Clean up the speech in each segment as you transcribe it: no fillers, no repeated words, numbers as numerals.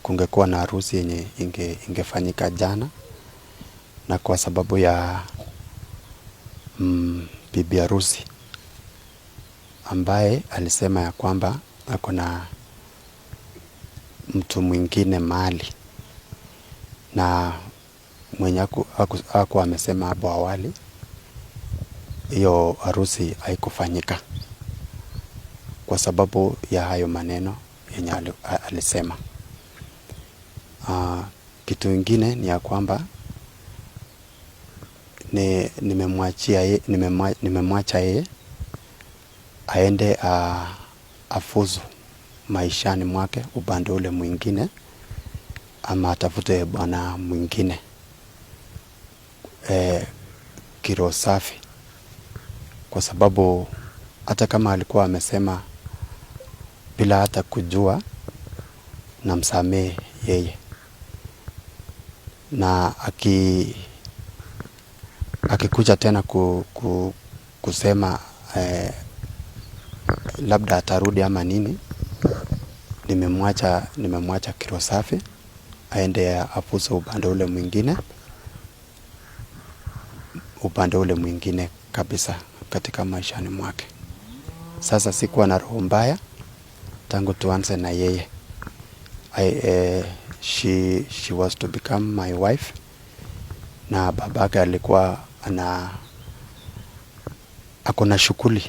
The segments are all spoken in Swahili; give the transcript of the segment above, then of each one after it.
Kungekuwa na harusi yenye ingefanyika jana, na kwa sababu ya bibi harusi ambaye alisema ya kwamba ako na mtu mwingine mahali na mwenye hakuwa amesema hapo awali, hiyo harusi haikufanyika kwa sababu ya hayo maneno yenye alisema. Kitu ingine ni ya kwamba nimemwacha yeye aende afuzu maishani mwake upande ule mwingine, ama atafute bwana mwingine kiroho safi, kwa sababu hata kama alikuwa amesema bila hata kujua, namsamehe yeye, na akikuja tena kusema labda atarudi ama nini, nimemwacha kiroho safi aende afuze upande ule mwingine kabisa katika maishani mwake. Sasa sikuwa na roho mbaya tangu tuanze na yeye. She was to become my wife, na babake alikuwa ako na shughuli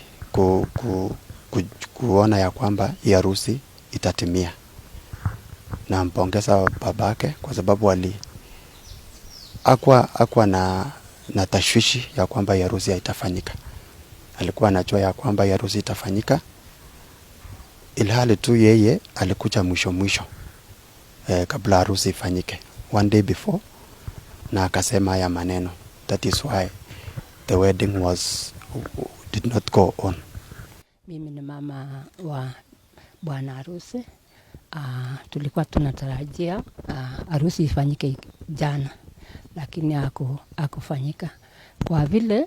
kuona ya kwamba hii harusi itatimia. Nampongeza babake kwa sababu hakuwa na tashwishi ya kwamba hii harusi haitafanyika. Alikuwa anajua ya kwamba hii harusi itafanyika, ilhali tu yeye alikuja mwisho mwisho, kabla harusi ifanyike, one day before, na akasema haya maneno. That is why the wedding was did not go on. Mimi ni mama wa bwana harusi. Tulikuwa tunatarajia harusi ifanyike jana, lakini hakufanyika kwa vile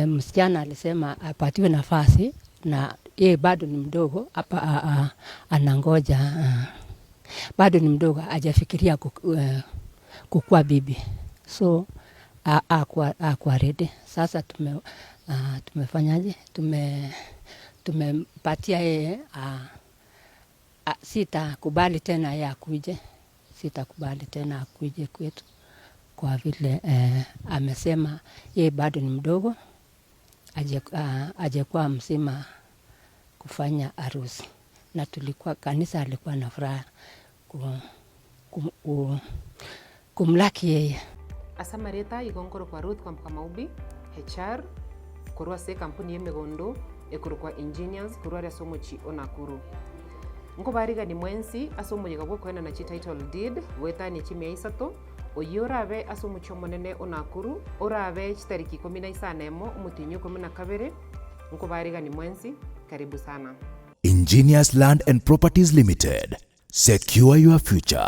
msichana alisema apatiwe nafasi na yeye bado ni mdogo hapa, anangoja, bado ni mdogo, hajafikiria kukua bibi, so hakuwa ready. Sasa tumefanyaje? Tumempatia yeye, sitakubali tena yeye akuje, sitakubali tena akuje kwetu kwa vile amesema yeye bado ni mdogo, hajakuwa mzima kufanya harusi, na tulikuwa kanisa, alikuwa na furaha kumlaki yeye. Ase amareta igo nkorokwa Ruth Kwamboka Maubi, HR korwa ase ekampuni ya emegondo ekorokwa Engineers korwa aria ase omochi o Nakuru. Nkobarigani mwensi ase omoyega bwa okoenana chititle deed goetania chimia isato oyio orabe ase omochi omonene o Nakuru orabe chitariki 15 omotienyi 12. Nkobarigani mwensi, karibu sana. Engineers Land and Properties Limited. Secure your future.